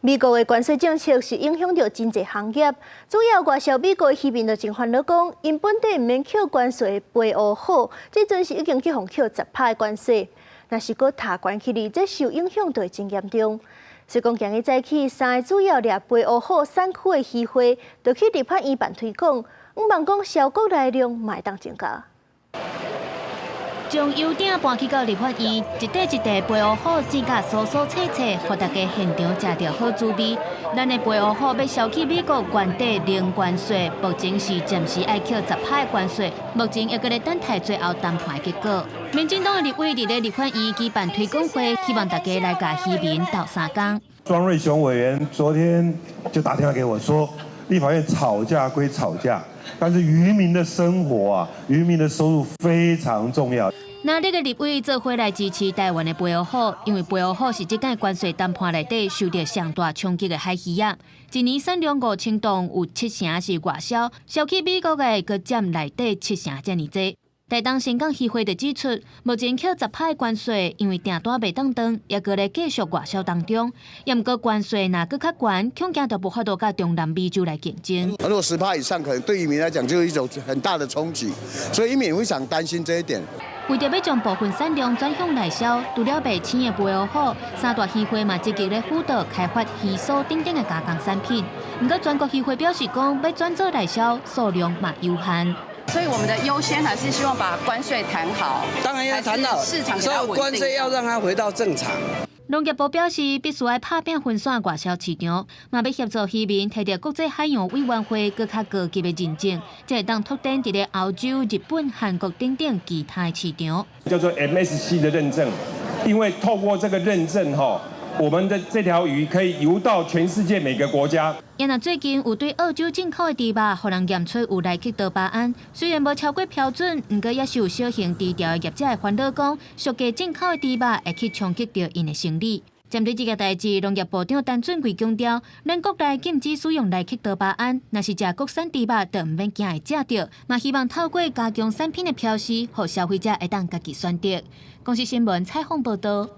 美國的關稅政策是影響著真濟行業，主要外銷美國的漁民就真煩惱，講𪜶本底毋免扣關稅的白烏虎，這陣是已經去予扣10趴的關稅，若是閣提懸起來，這受影響就會真嚴重。所以講，今日早起，三个主要掠白烏虎產區的漁會，就去立法院辦推廣，向望講銷國內量嘛會當增加。將遊艇搬去到立法院，一塊一塊白烏虎剪甲酥酥脆脆，予大家現場食著好滋味。咱的白烏虎欲銷去美國，原底零關稅，目前是暫時愛扣10趴的關稅，目前猶閣咧等待最後談判的結果。民進黨的立委佇咧立法院舉辦推廣會，希望大家來共漁民鬥相共。莊瑞雄委員昨天就打電話給我說，立法院吵架歸吵架，但是漁民的生活啊，漁民的收入非常重要。那這个立委做伙來支持台灣的白烏虎，因為白烏虎是這屆關稅談判內底受著上大衝擊的海魚仔。一年產量5000噸，有七成是外銷，銷去美國的閣佔內底七成遮爾濟。台東伸港漁會就指出，目前扣十趴的關稅，因為訂單袂當斷，猶閣咧繼續外銷當中。也毋過關稅若閣較懸，恐驚就無法度佮中南美洲來競爭。如果10趴以上，可能對漁民來講就是一種很大的衝擊，所以漁民非常擔心這一點。為著欲將部分產量轉向內銷，除了賣生的白烏虎，三大漁會嘛積極咧輔導開發魚酥等等的加工產品。毋過全國漁會表示講，欲轉做內銷數量嘛有限。所以我們的優先還是希望把關稅談好。當然要談好，市場所以關稅要讓它回到正常。農業部表示，必須愛拍拚分散外銷市場，嘛欲協助漁民提著國際海洋委員會閣較高級的認證，才會當拓展佇咧歐洲、日本、韓國等等其他市場。叫做 MSC 的認證，因為透過這個認證，吼，我們的這條魚可以游到全世界每個國家。也若最近有對澳洲進口的豬肉，予人驗出有萊克多巴胺，雖然無超過標準，毋過也是有小型豬條的業者會煩惱講，俗價進口的豬肉會去衝擊著𪜶的生理。針對這个代誌，農業部長陳俊貴強調，咱國內禁止使用萊克多巴胺，若是食國產豬肉，就毋免驚會食著。嘛希望透過加強產品的標示，予消費者會當家己選擇。公視新聞採訪報導。